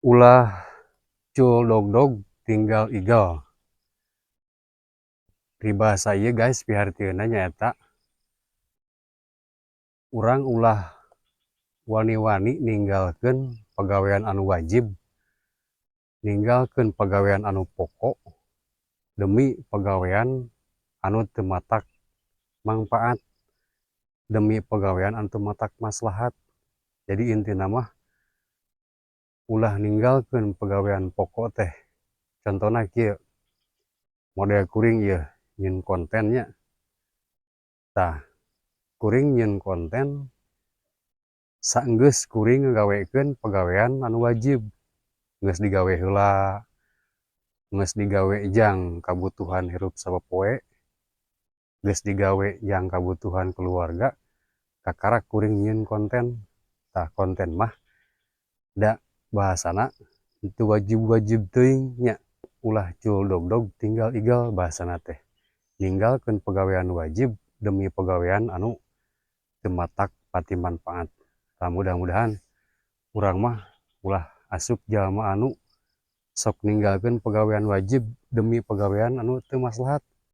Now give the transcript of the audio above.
Ulah cul dogdog tinggal igel. Peribahasa ieu, guys, pihartieuna nyaeta urang ulah wani-wani ninggalkeun pagawean anu wajib, ninggalkeun pagawean anu pokok demi pagawean anu teu matak mangpaat, demi pagawean anu teu matak maslahat. Jadi intina mah ulah ninggalkeun pagawean pokok teh. Contona kieu, model kuring ieu nyieun konten nya. Tah, kuring nyieun konten saenggeus kuring ngagawekeun pagawean anu wajib, geus digawe heula, geus digawe jang kabutuhan hirup sapopoe, geus digawe jang kabutuhan keluarga, kakarak kuring nyieun konten. Tah, konten mah da bahasana teu wajib-wajib teuing nya. Ulah cul dogdog tinggal igel bahasana teh, ninggalkeun pagawean wajib demi pagawean anu teu matak pati manfaat. Tah, mudah-mudahan urang mah ulah asup jalma anu sok ninggalkeun pagawean wajib demi pagawean anu teu maslahat.